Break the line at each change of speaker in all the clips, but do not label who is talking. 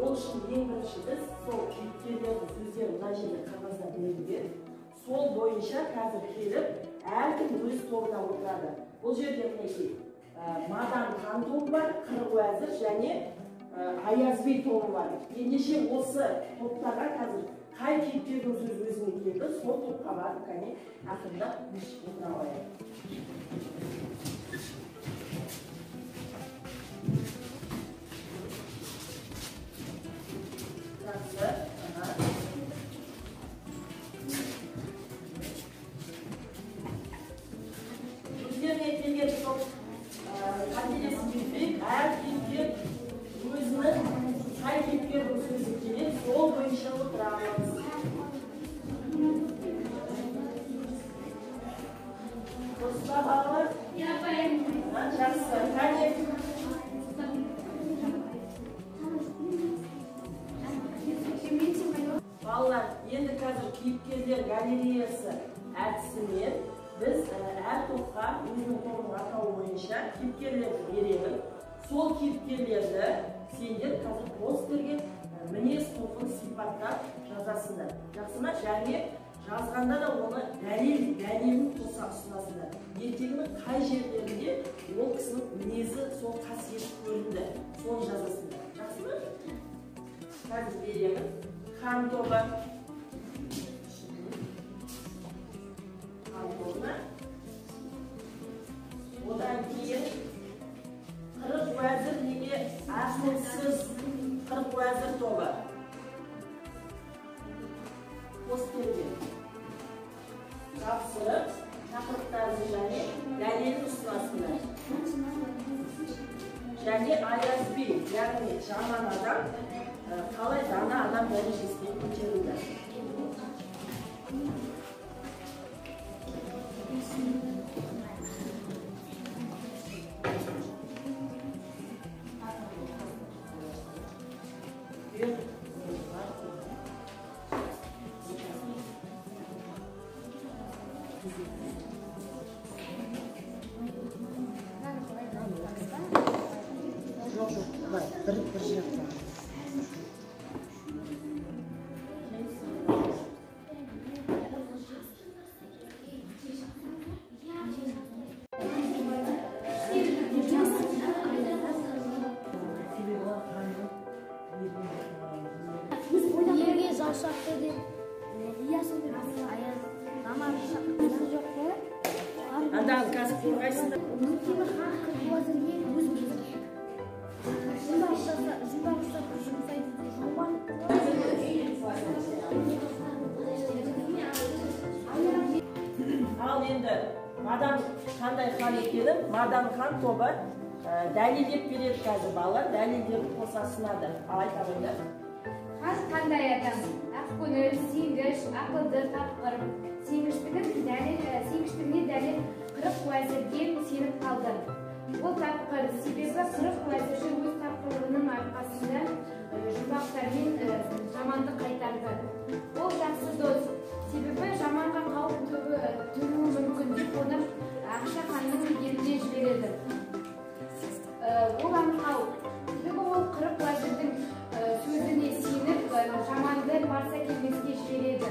Ол үшін ең бірінші біз сол кейіпкерлердің сөздерін мына жерде қағазда берілген. Сол бойынша қазір келіп, әркім өз тобына отырады. Бұл жерде мінекей Мадан хан тобы бар, 40 уәзір және Аяз би тобы бар. Ендеше осы топтарға қазір қай кейіпкердің сөзі өзіне келді, сол топқа барып кәне ақырындап отыра қояйық. Жақсы. Өздеріне келген топ қателесіп кетпейік, әр кейіпкер өзінің қай кейіпкердің сөзі келеді, сол бойынша отырамыз. Дұрыс па, балалар?
Иә, апай.
Жақсы. Кәне. Балалар, енді қазір кейіпкерлер галереясы әдісімен біз әр топқа өзінің тобының атауы бойынша кейіпкерлерді беремін. Сол кейіпкерлерді сендер қазір постерге мінез құлқын сипаттап жазасыңдар. Жақсы ма? Және жазғанда да оны дәлелін қоса ұсынасыңдар. Ертегінің қай жерлерінде ол кісінің мінезі, сол қасиеті көрінді, соны жазасыңдар. Жақсы ма? Қазір беремін. Хан тобы. Хан тобына. Одан кейін 40 уәзір неге ақылсыз? 40 уәзір тобы. Постерге тапсырып, тақырыптарды және дәлелін ұсынасыңдар. Және Аяз би, яғни жаман адам, қалай дана адам дәрежесіне көтерілді. Жоқ, жоқ, бір жақта.
Елге жау шапты деп, жоқ па?
Анда қазір қорғайсыңдар.
Өйткені хан 40 уәзірге өз жұмбақ ұстап жұмсайды.
Ал енді Мадан қандай хан екенін Мадан хан тобы дәлелдеп береді қазір. Балалар дәлелдерін қоса ұсынады. Ал айта қойыңдар.
Хан қандай адам? Ақкөңіл, сенгіш, ақылды, тапқыр. Сенгіштігіне дәлел 40 уәзірге сеніп қалды. Ол тапқыр, себебі 40 уәзірші өз тапқырлығының арқасында жұмбақтармен жаманды қайтарды. Ол жақсы дос, себебі жаманға қауіп төнуі мүмкін деп оны Ақша ханның еліне жібереді. Ол аңқау, себебі ол 40 уәзірдің сөзіне сеніп, жаманды барса келмеске жібереді.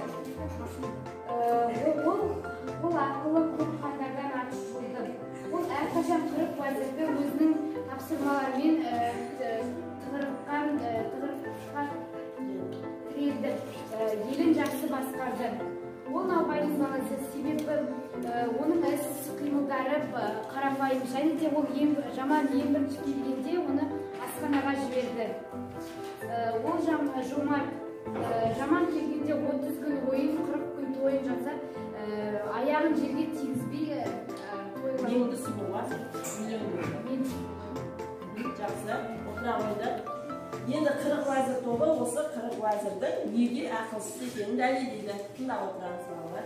Ол ақылы көп хандардан артық болды. Ол әрқашан 40 уәзірді өзінің тапсырмаларымен тығырыққа тірелді, елін жақсы басқарды. Ол Наубайдың баласы, себебі оның іс қимылдары қарапайым, және де ол жаман ең бірінші келгенде оны асханаға жіберді. Ол жомарт, жаман келгенде 30 күн ойын, 40 күн тойын жасап, аяғын жерге тигізбей тойлады.
Меңдісі болған. Жақсы, отыра қойды. Енді 40 уәзір тобы осы 40 уәзірдің неге ақылсыз екенін дәлелдейді. Тыңдап отырамыз, балалар.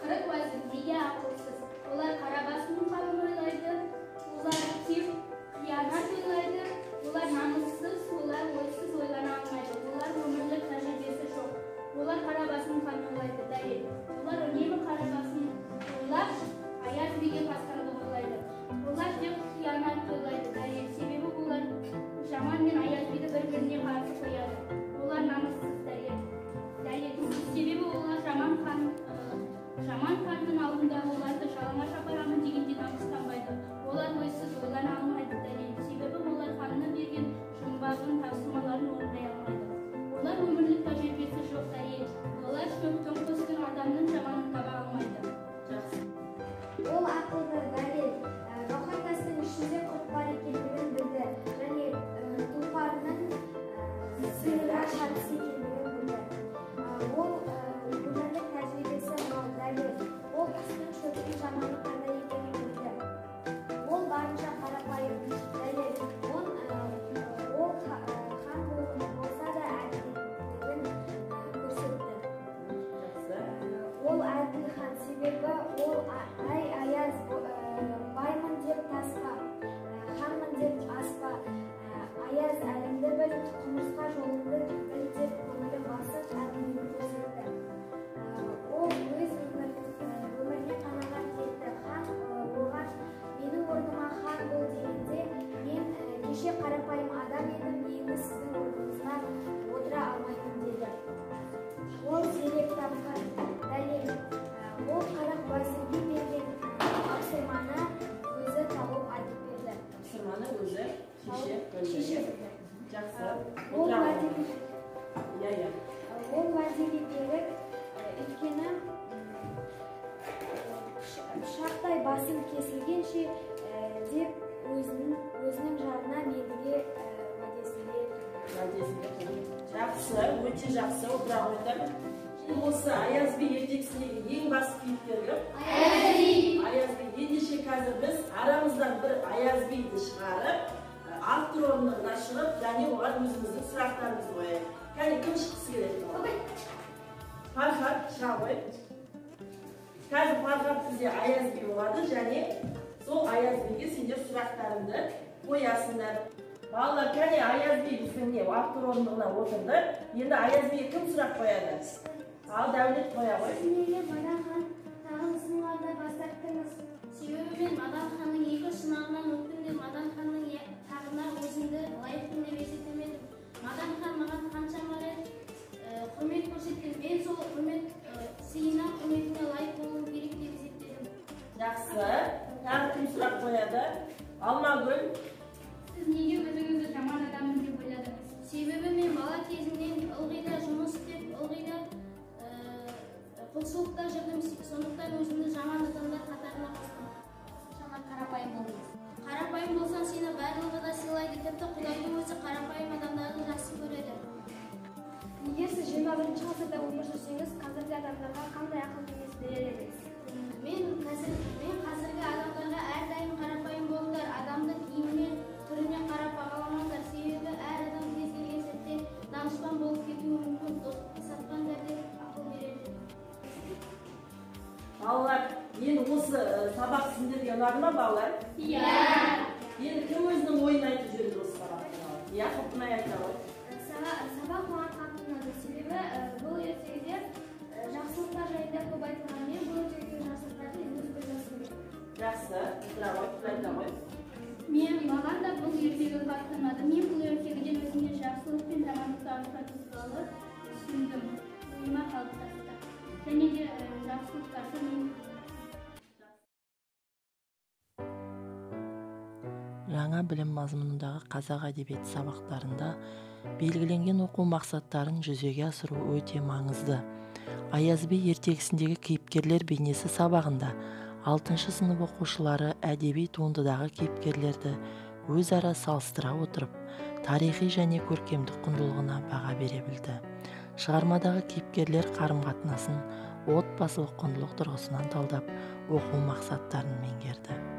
40 уәзір неге ақылсыз? Олар қара басының қамын ойлайды, олар тек қиянат ойлайды, олар намыссыз, олар ойсыз ойлана алмайды, олар өмірлік тәжірибесі жоқ. Олар қара басының қамын ойлайды, дәлел. Олар үнемі қара басын ойлап, Аяз биге қастандық ойлайды. Олар тек қиянат ойлайды, дәлел. Себебі олар жаман мен Аяз биді бір-біріне қарсы
Шеше білді.
Шеше білді.
Жақсы.
Ол
Отыра ғой.
уәдеге
Иә, иә.
Ол уәдеге берік, өйткені пышақтай басым кесілгенше деп өзінің жарына Мендіге уәдесінде тұрды.
Уәдесінде тұрды. Жақсы, өте жақсы. Отыра қойыңдар. Осы Аяз би ертегісіндегі ең басты кейіпкер кім?
Аяз би.
Аяз би. Ендеше қазір біз арамыздан бір Аяз биді шығарып, автор орнына шығып, және оған өзіміздің сұрақтарымызды қояйық. Кәне, кім шыққысы келеді? Фархат, шыға ғой. Қазір Фархат бізде Аяз би болады, және сол Аяз биге сендер сұрақтарыңды қоясыңдар. Балалар, кәне, Аяз би біздің не, автор орындығына отырды. Енді Аяз биге кім сұрақ қояды? Ал, Дәулет қоя ғой.
Сіз неге Мадан хан тағын ұсынуға бас тарттыңыз?
Себебі мен Мадан ханның екі сынағынан өттім де, Мадан ханның тағына өзімді лайықпын деп есептемедім. Мадан хан маған қаншама рет құрмет көрсетті. Мен сол құрмет сыйына, құрметіне лайық болуым керек деп есептедім.
Жақсы. Тағы кім сұрақ қояды? Алмагүл.
Сіз неге өзіңізді жаман адаммын деп ойладыңыз? Себебі мен бала кезімнен ылғи да жұмыс істеп, ылғи да құлшылықта жүрдім. Сондықтан өзімді жаман адамдар қатарына қостым.
Шама қарапайым болдыңыз.
Қарапайым болсаң, сені барлығы да сыйлайды. Тіпті Құдайдың өзі қарапайым адамдарды жақсы көреді.
Егер сіз 21 ғасырда өмір сүрсеңіз, қазіргі адамдарға қандай ақыл кеңес берер едіңіз?
Мен қазіргі адамдарға әрдайым қарапайым болыңдар, адамды киіміне, түріне қарап бағаламаңдар. Себебі әр адам кез келген сәтте данышпан болып кетуі мүмкін. Достықты сатпаңдар деп ақыл берер едім.
Балалар, енді осы сабақ сендерге ұнады ма, балалар?
Иә.
Енді кім өзінің ойын айтып жібереді осы сабақ туралы? Иә, Құлпынай айта ғой.
Сабақ маған қатты ұнады. Себебі бұл ертегіде жақсылықтар жайында көп айтылғанымен, бұл ертегідегі жақсылықтарды өз көзім көрдім.
Жақсы, отыра ғой, айта ғой.
Маған да бұл ертегі қатты ұнады. Мен бұл ертегіден өзімде жақсылық пен жамандықты ажырату туралы түсіндім. Ойыма қалыптасты. Және де жақсылықтарды мен
Жаңа білім мазмұнындағы қазақ әдебиеті сабақтарында белгіленген оқу мақсаттарын жүзеге асыру өте маңызды. Аяз би ертегісіндегі кейіпкерлер бейнесі сабағында 6 сынып оқушылары әдеби туындыдағы кейіпкерлерді өзара салыстыра отырып, тарихи және көркемдік құндылығына баға бере білді. Шығармадағы кейіпкерлер қарым-қатынасын отбасылық құндылық тұрғысынан талдап, оқу мақсаттарын меңгерді.